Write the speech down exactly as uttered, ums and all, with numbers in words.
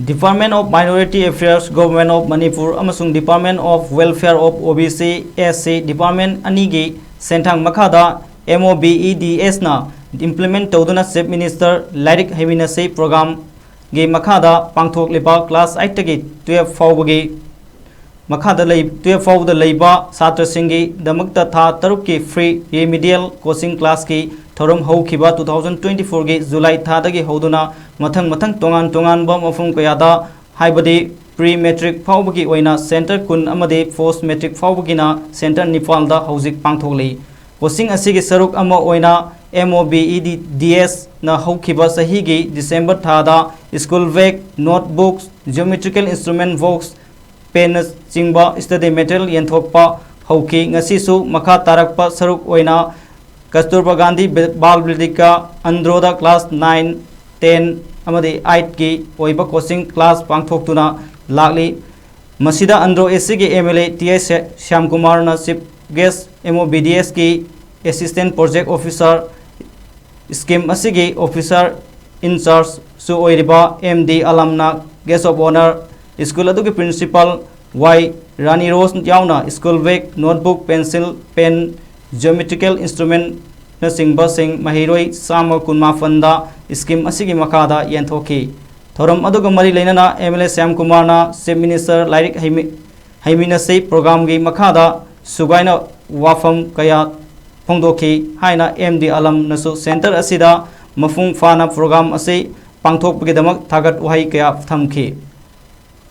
Department of Minority Affairs, Government of Manipur ꯑꯃꯁꯨꯡ Department of Welfare of O B C, S C Department ꯑꯅꯤꯒꯤ ꯁꯦꯟꯊꯥꯡ ꯃꯈꯥꯗ M O B E D S ꯅ implement ꯇꯧꯗꯨꯅ Chief Minister ꯂꯥꯏꯔꯤꯛ ꯍꯩꯃꯤꯟꯅꯁꯤ program ꯒꯤ ꯃꯈꯥꯗ ꯄꯥꯡꯊꯣꯛꯂꯤꯕ class eight ꯇꯒꯤ twelve ꯐꯥꯎꯕꯒꯤ ꯃꯈꯥꯗ ꯂꯩ, twelve ꯐꯥꯎꯕꯗ ꯂꯩꯕ ꯁꯥꯇ꯭ꯔꯁꯤꯡꯒꯤꯗꯃꯛꯇ ꯊꯥ ꯇꯔꯨꯛꯀꯤ free remedial coaching class ꯀꯤ ꯊꯧꯔꯝ ꯍꯧꯈꯤꯕ two thousand twenty-four ꯒꯤ July ꯊꯥꯗꯒꯤ ꯍꯧꯗꯨꯅ ꯃꯊꯪ ꯃꯊꯪ ꯇꯣꯉꯥꯟ ꯇꯣꯉꯥꯟꯕ ꯃꯐꯝ ꯀꯌꯥꯗ, ꯍꯥꯏꯕꯗꯤ pre matric ꯐꯥꯎꯕꯒꯤ ꯑꯣꯏꯅ center ꯀꯨꯟ ꯑꯃꯗꯤ post matric ꯐꯥꯎꯕꯒꯤꯅ center ꯅꯤꯄꯥꯜꯗ ꯍꯧꯖꯤꯛ ꯄꯥꯡꯊꯣꯛꯂꯤ꯫ Coaching ꯑꯁꯤꯒꯤ ꯁꯔꯨꯛ ꯑꯃ ꯑꯣꯏꯅ M O B E D S ꯅ ꯍꯧꯈꯤꯕ ꯆꯍꯤꯒꯤ December ꯊꯥꯗ school bag, notebooks, geometrical instrument box, pen ꯅꯆꯤꯡꯕ study material ꯌꯦꯟꯊꯣꯛꯄ ꯍꯧꯈꯤ꯫ ꯉꯁꯤꯁꯨ ꯃꯈꯥ ꯇꯥꯔꯛꯄ ꯁꯔꯨꯛ ꯑꯣꯏꯅ ꯀꯁꯇꯨꯔꯕꯥ ꯒꯥꯟꯙꯤ ꯕꯥꯜ ꯕꯤꯗ꯭ꯌꯥ ꯑꯟꯗ꯭ꯔꯣꯗ class nine, ten ꯑꯃꯗꯤ eight ꯀꯤ ꯑꯣꯏꯕ coaching class ꯄꯥꯡꯊꯣꯛꯇꯨꯅ ꯂꯥꯛꯂꯤ꯫ ꯃꯁꯤꯗ ꯑꯟꯗ꯭ꯔꯣ A C ꯒꯤ M L A T I ꯁ꯭ꯌꯥꯝꯀꯨꯃꯥꯔꯅ chief guest, M O B D S ꯀꯤ assistant project officer, scheme ꯑꯁꯤꯒꯤ officer in charge ꯁꯨ ꯑꯣꯏꯔꯤꯕ M D ꯑꯂꯝꯅ guest of honour, school ꯑꯗꯨꯒꯤ principal Y ꯔꯥꯅꯤ ꯔꯣꯁ ꯌꯥꯎꯅ school bag, notebook, pencil, pen, geometrical instrument ꯅꯆꯤꯡꯕꯁꯤꯡ ꯃꯍꯩꯔꯣꯏ ꯆꯥꯝꯃ ꯀꯨꯟꯃꯥꯄꯟꯗ scheme ꯑꯁꯤꯒꯤ ꯃꯈꯥꯗ ꯌꯦꯟꯊꯣꯛꯈꯤ꯫ ꯊꯧꯔꯝ ꯑꯗꯨꯒ ꯃꯔꯤ ꯂꯩꯅꯅ M L A ꯁ꯭ꯌꯥꯝꯀꯨꯃꯥꯔꯅ Chief Minister ꯂꯥꯏꯔꯤꯛ ꯍꯩꯃꯤ-, ꯍꯩꯃꯤꯟꯅꯁꯤ program ꯒꯤ ꯃꯈꯥꯗ ꯁꯨꯒꯥꯏꯅ ꯋꯥꯐꯝ ꯀꯌꯥ ꯐꯣꯡꯗꯣꯛꯈꯤ ꯍꯥꯏꯅ M D ꯑꯂꯝꯅꯁꯨ center ꯑꯁꯤꯗ ꯃꯄꯨꯡ ꯐꯥꯅ program ꯑꯁꯤ ꯄꯥꯡꯊꯣꯛꯄꯒꯤꯗꯃꯛ ꯊꯥꯒꯠ ꯋꯥꯍꯩ ꯀꯌꯥ ꯊꯝꯈꯤ꯫